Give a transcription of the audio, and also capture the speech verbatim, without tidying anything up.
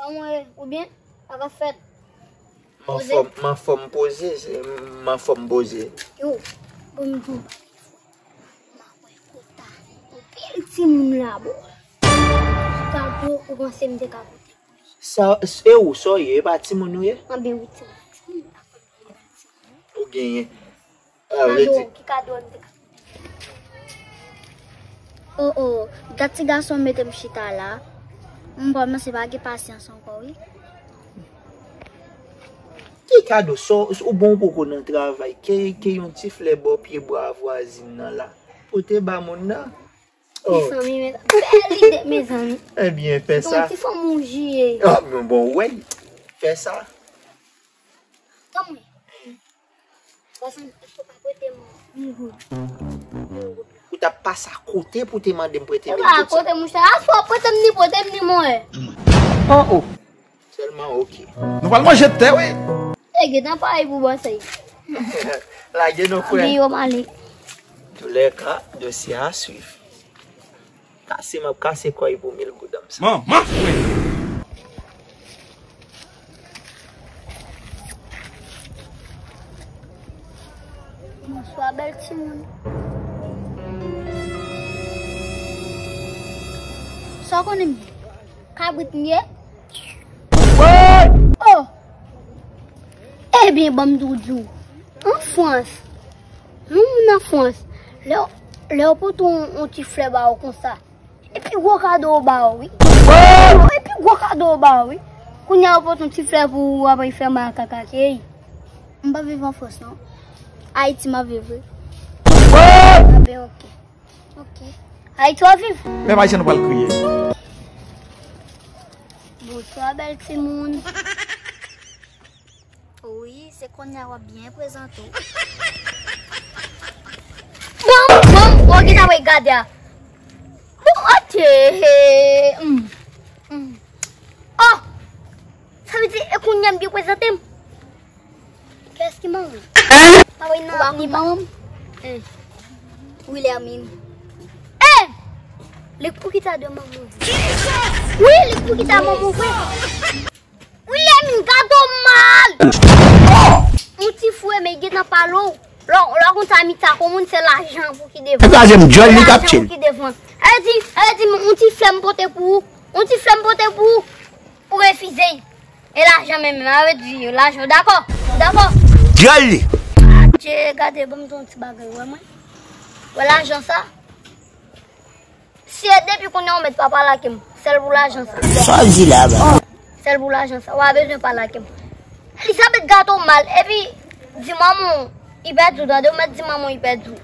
Kòman w ye? Ou byen? Sa k ap fèt? M anfòm, m anfòm poze, se, m anfòm poze. Yo, bon, m di w, m a wè kota. Yon bèl timoun la, bò. Kado ou panse m te ka pote pou li? Sa, e ou, sa w ye, e pa timoun ou ye? Anben wi, timoun. Timoun, m pa konn mwen timoun. Ou genyen. Ah, vle di. Kado, ki kado m te ka pote? Oh, oh, gad ti gason mete m chita la. M kòmanse pa gen pasyans ankò, wi. Ki kado? Sa w, ou bon poko nan travay. Ke, ke yon ti flè bò pye bwa vwazin nan la. Pote ba moun nan. Oh. Mezanmi, mezanmi. Bèl ide, mezanmi. Ebyen, fè sa. Yon ti fanm wouji ye. Ah, men bon, wè. Fè sa. Tanpri. Paske ou pa prete m yon goud. Yon goud. Ou t ap pase akote pou te mande m prete mil goud sa. Ou pa akote, monchè. Aswè w prete m ni, prete m ni, mwen. Oh, oh. Sèlman, oke. Nou pral manje tè, wi. E gentan pare pou bò sa. Lage non, frè. Gen yo m ale. Toulèka, dosye a swiv. Kase m ap kase kòy pou mil goud an sa. Manman fre! Bonswa, bèl timoun. Sa w konnen m ye? Kabrit m ye? Oh! Ebyen, ban m tou di w. An Frans, yon moun an Frans, lè, lè yo pote yon, yon ti flè ba w konsa, e pi gwo kado yo ba w, wi. E pi gwo kado yo ba w, wi. Kounye a yo pote yon ti flè pou ou, apre fè makak ak, ey. M pa viv an Frans, non. Ayiti m ap viv, wi. Anben, oke. Oke. Ayiti w ap viv? Menm Ayisyen nou pral kriye. Bonswa, bèl timoun. Wi, se kounye a w ap byen prezante w. Bon, bon, bon, ki sa w gade a? Bon, oke. Hmm. Hmm. Oh! Sa vle di, e kounye a m byen prezante m? Kiyès ki manman w? Pa wè nan, ou pa konn manman m? Eh. Wilhelmine. Eh! Li kou ki ta de manman w. Wi, li kou ki ta manman w vre. Wilhelmine, gade w mal! Yon ti fou, men gentan pale w. Lò, lò konn sa, mi ta kon moun, se lajan pou ki devan. Kraze m dyòl li k ap tchil. Sa vle di, sa vle di, yon ti flè m pote pou ou. Yon ti flè m pote pou ou. Ou refize. E lajan menm, menm, a vle di lajan. Dakò? Dakò? Dyòl li. Adje, gade, ban m di yon ti bagay, wè mwen. Wè lajan sa? Si e depi kounye a ou mèt pa pale ak m, sèl pou lajan sa. Sa w di la, ba? Sèl pou lajan sa. Ou pa bezwen pale ak m. Elisabeth gade w mal. Epi, di manman w, li pèdi w, tande, ou mèt di manman w, li pèdi w.